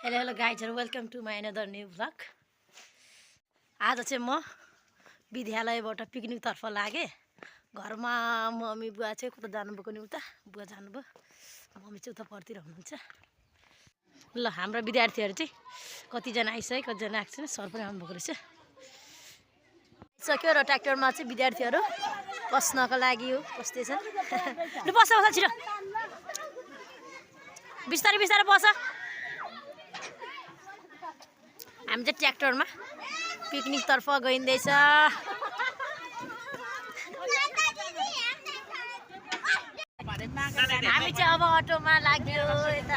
Hello गाइजहरु, welcome to my another new vlog. आज चाहिँ म विद्यालयबाट पिकनिकतर्फ लागेँ। घरमा मम्मी बुवा चाहिँ कता जानुभएको नि, उता बुवा जानुभयो, मम्मी चाहिँ उता परतिर हुनुहुन्छ। ल हाम्रा विद्यार्थीहरू चाहिँ कतिजना आइसक्यो, कतिजना आएको छैन, सर पनि आउनुभएको रहेछ। सक्यो र ट्र्याक्टरमा चाहिँ विद्यार्थीहरू बस्नको लागि हो, बस्दैछन्। ल बस बस छिटो, बिस्तारै बिस्तारै बस। हामी चाहिँ ट्र्याक्टरमा पिकनिकतर्फ गइँदैछ। हामी चाहिँ अब अटोमा लाग्यो। यता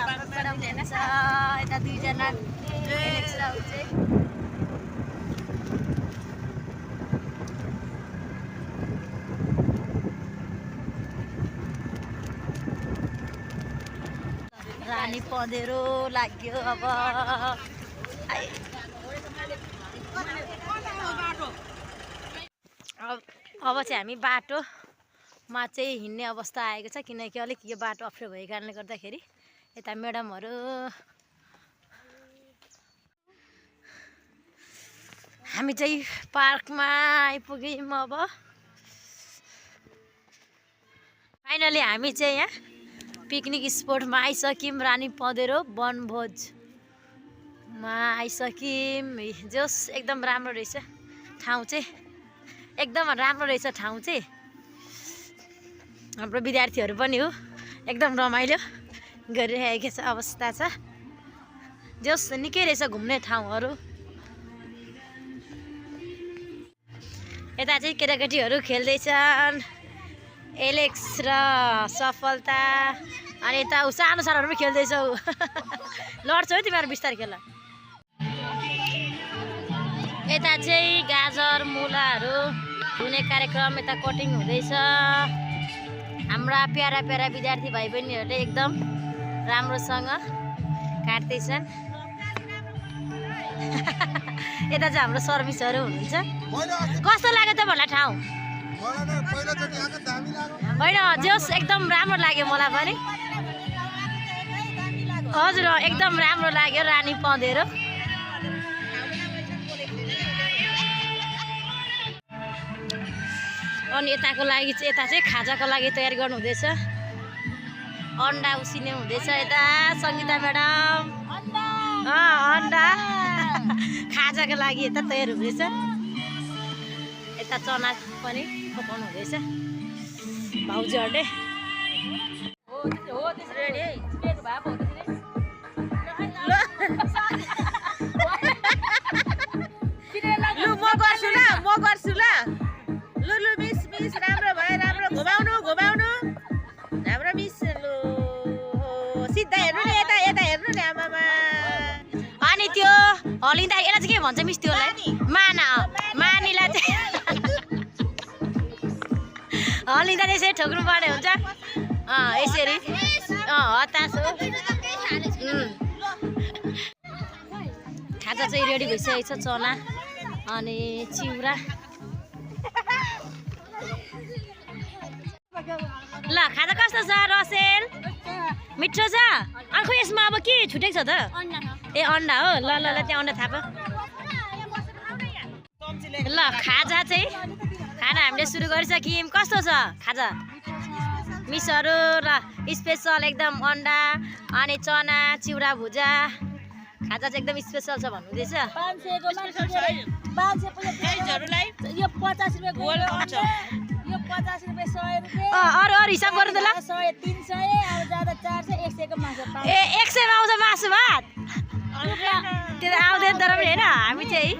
यता दुईजना रानी पँधेरो लाग्यो। अब चाहिँ हामी बाटोमा चाहिँ हिँड्ने अवस्था आएको छ, किनकि अलिक यो बाटो अप्ठ्यारो भएको कारणले गर्दाखेरि यता म्याडमहरू हामी चाहिँ पार्कमा आइपुग्यौँ। अब फाइनली हामी चाहिँ यहाँ पिकनिक स्पोटमा आइसक्यौँ। रानी पँधेरो वनभोजमा आइसक्यौँ। जोस एकदम राम्रो रहेछ ठाउँ चाहिँ, एकदम राम्रो रहेछ ठाउँ चाहिँ। हाम्रो विद्यार्थीहरू पनि हो, एकदम रमाइलो गरिरहेको छ अवस्था छ। जोस निकै रहेछ घुम्ने ठाउँहरू। यता चाहिँ केटाकेटीहरू खेल्दैछन्, एलेक्स र सफलता। अनि यता सानो सानोहरू पनि खेल्दैछौ। लड्छौ है तिमीहरू, बिस्तारै खेल। यता चाहिँ गाजर मुलाहरू धुने कार्यक्रम, यता कटिङ हुँदैछ। हाम्रा प्यारा प्यारा विद्यार्थी भाइ बहिनीहरूले एकदम राम्रोसँग काट्दैछन्। यता चाहिँ हाम्रो सर्भिसहरू हुनुहुन्छ। कस्तो लाग्यो त भन्ला ठाउँ? होइन, जोस एकदम राम्रो लाग्यो मलाई पनि। हजुर एकदम राम्रो लाग्यो रानी पँधेरो। अनि यताको लागि चाहिँ यता चाहिँ खाजाको लागि तयारी गर्नु हुँदैछ। अन्डा उसिने हुँदैछ। यता सङ्गीता म्याडम अन्डा खाजाको लागि यता तयार हुँदैछ। यता चना पनि पकाउनु हुँदैछ भाउजूहरूले। म गर्छु ल। लु मिस राम्रो भयो, राम्रो घुमाउनु राम्रो मिस। लु सिधा हेर्नु नि, यता हेर्नु नि आमामा। अनि त्यो हलिँदा यसलाई चाहिँ के भन्छ मिस? त्योलाई मानीलाई चाहिँ हलिँदा यसरी ठोक्नु पर्ने हुन्छ। यसरी हतास हो। खाजा चाहिँ रेडी भइसकेको छ, चना अनि चिउरा। ल खाजा कस्तो छ रसेल? मिठो छ? आखो यसमा अब के छुटेको छ त? ए अन्डा हो। ल ल ल त्यहाँ अन्डा थाप। ल खाजा चाहिँ खाना हामीले सुरु गरिसक्यौँ। कस्तो छ खाजा मिसहरू? र स्पेसल एकदम अन्डा अनि चना चिउरा भुजा। खाजा चाहिँ एकदम स्पेसल छ भन्नुहुँदैछ। अरू हिसाब गर्नु त ल। 100 300 अब ज्यादा 400 100 को मासु। ए 100 मा आउँछ मासु भात? त्यो त आउँदैन, तर पनि होइन हामी चाहिँ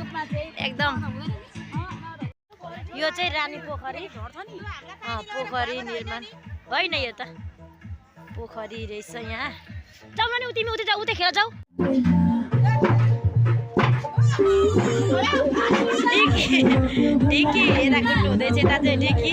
एकदम। यो चाहिँ रानी पोखरी निर्माण होइन, यो त पोखरी रहेछ यहाँ। जाऊ न, तिमी उतै खेल जाऊ। ढिकी यता कुट्नु हुँदैछ। यता चाहिँ ढिकी।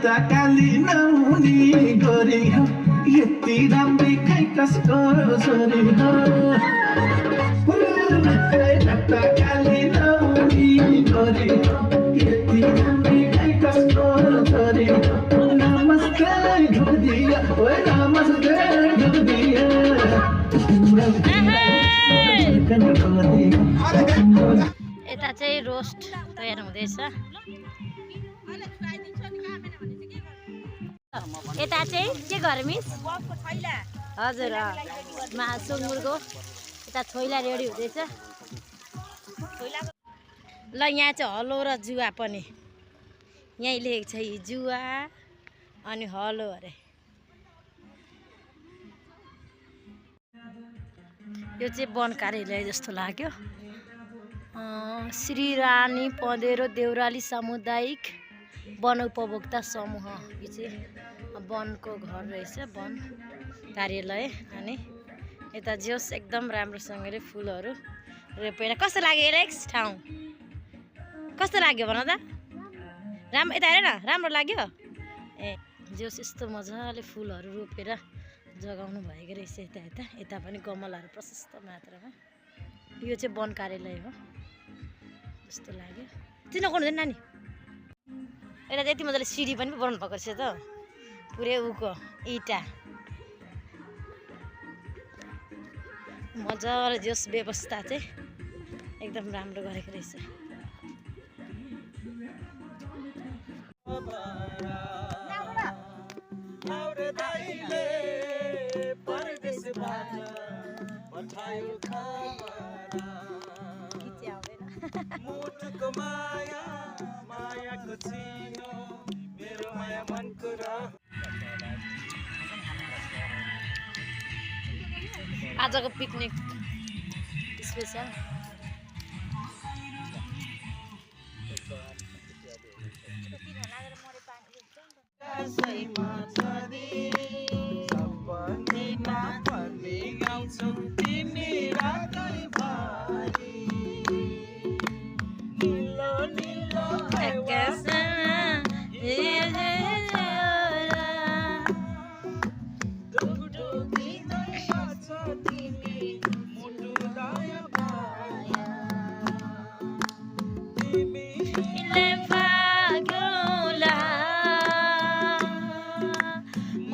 काली नहुनी गोरी हो यति राम्रै खै कसको छोरी हो काली नहुनी गोरी हो यति राम्रै खै कसको छोरी हो नमस्ते ढुदिया ओए नमस्ते ढुदिया यता चाहिँ रोस्ट तयार हुँदैछ यता चाहिँ के गरे मिस हजुर सुँगुरको यता छोइला रेडी हुँदैछ ल यहाँ चाहिँ हलो र जुवा पनि यहीँ लेखेको छ जुवा अनि हलो अरे यो चाहिँ वन कार्यालय जस्तो लाग्यो श्री रानी पँधेरो देउराली सामुदायिक वन उपभोक्ता समूह यो चाहिँ वनको घर रहेछ वन कार्यालय अनि यता जोस एकदम राम्रोसँगले फुलहरू रोपेर कस्तो लाग्यो एलेक्स ठाउँ कस्तो लाग्यो भन त राम्रो यता हेर न राम्रो लाग्यो ए जोस यस्तो मजाले फुलहरू रोपेर जगाउनु भएको रहेछ यता यता यता पनि गमलाहरू प्रशस्त मात्रामा यो चाहिँ वन कार्यालय हो जस्तो लाग्यो चिन्न गर्नुहुँदैन नानी यता त्यति मजाले सिडी पनि बनाउनु भएको रहेछ त पुरै उको इँटा मजाले जस व्यवस्था चाहिँ एकदम राम्रो गरेको रहेछ मुटुको माया मायाको चिनो मेरो माया मनको र आजको पिकनिक स्पेशल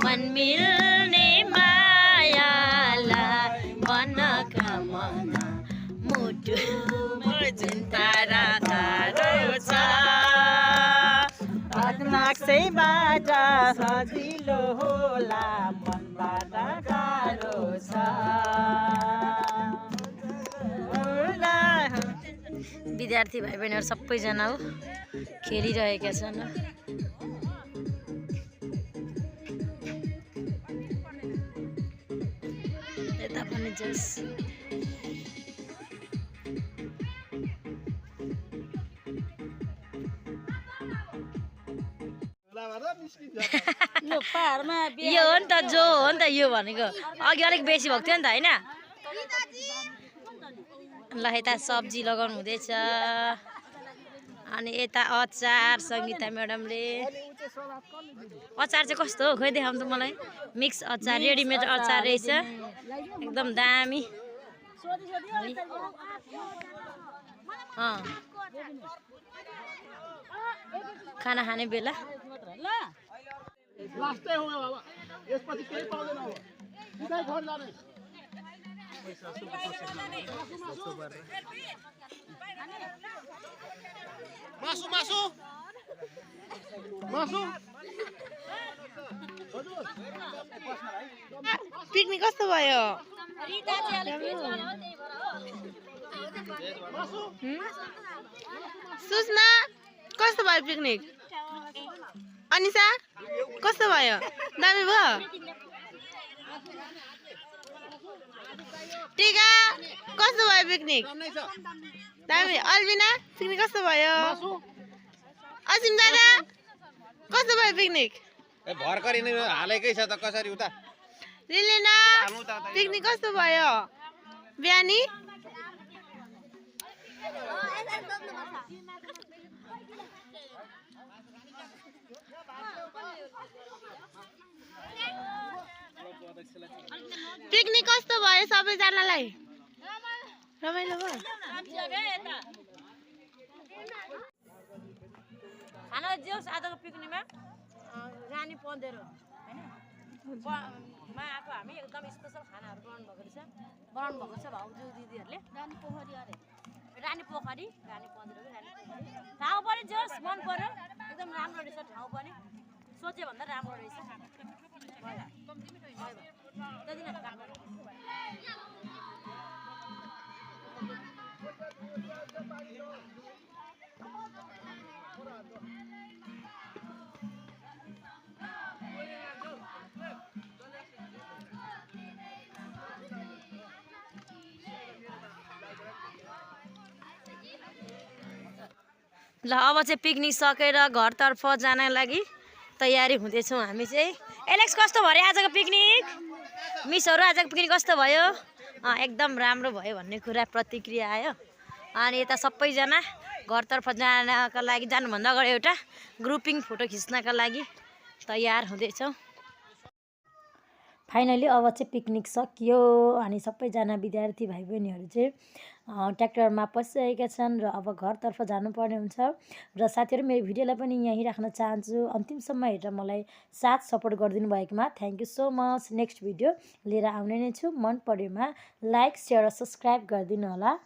मन मिल्ने मायालाई मनका मन मुटुमा जुन तारा तारो छ नाक्सैबाट सजिलो होला मनबाट गाह्रो छ विद्यार्थी भाइ बहिनीहरू सबैजना हो खेलिरहेका छन् यता पनि जस यो पाहाडमा यो हो नि त जो हो नि त यो भनेको अघि अलिक बेसी भएको थियो नि त होइन ल यता सब्जी लगाउनु हुँदैछ अनि यता अचार सङ्गीता म्याडमले अचार चाहिँ कस्तो हो खोइ देखाउनु त मलाई मिक्स अचार रेडिमेड अचार रहेछ एकदम दामी खाना खाने बेला मासु मासु मासु पिकनिक कस्तो भयो सुषमा कस्तो भयो पिकनिक अनिसा कस्तो भयो दामी भयो टिका कस्तो भयो पिकनिक दामी अल्बिना पिकनिक कस्तो भयो असिम दादा कस्तो भयो पिकनिक भर्खरै नै हालेकै छ त कसरी उता लिलिना पिकनिक कस्तो भयो बिहानी पिकनिक कस्तो भयो सबैजनालाई रमाइलो भयो खाना जोस् आजको पिकनिकमा रानी पँधेरो मा आएको हामी एकदम स्पेसल खानाहरू बनाउनु भएको छ भाउजू दिदीहरूले रानी पोखरी रानी पँधेरो ठाउँ पनि जोस् मन पर्यो एकदम राम्रो रहेछ ठाउँ पनि सोचे भन्दा राम्रो रहेछ त्यति नै ल अब चाहिँ पिकनिक सकेर घरतर्फ जान लागि तयारी हुँदैछौँ हामी चाहिँ एलेक्स कस्तो भयो आजको पिकनिक मिसहरू आजको पिकनिक कस्तो भयो एकदम राम्रो भयो भन्ने कुरा प्रतिक्रिया आयो अनि यता सबैजना घरतर्फ जानका लागि जानुभन्दा अगाडि एउटा ग्रुपिङ फोटो खिच्नका लागि तयार हुँदैछौँ फाइनली अब चाहिँ पिकनिक सकियो अनि सबैजना विद्यार्थी भाइ बहिनीहरू चाहिँ ट्र्याक्टरमा पसिरहेका छन् र अब घरतर्फ जानुपर्ने हुन्छ र साथीहरू मेरो भिडियोलाई पनि यहीँ राख्न चाहन्छु अन्तिमसम्म हेरेर मलाई साथ सपोर्ट गरिदिनु भएकोमा thank you so much next video लिएर आउने नै छु मन परेमा लाइक सेयर र सब्सक्राइब गरिदिनु होला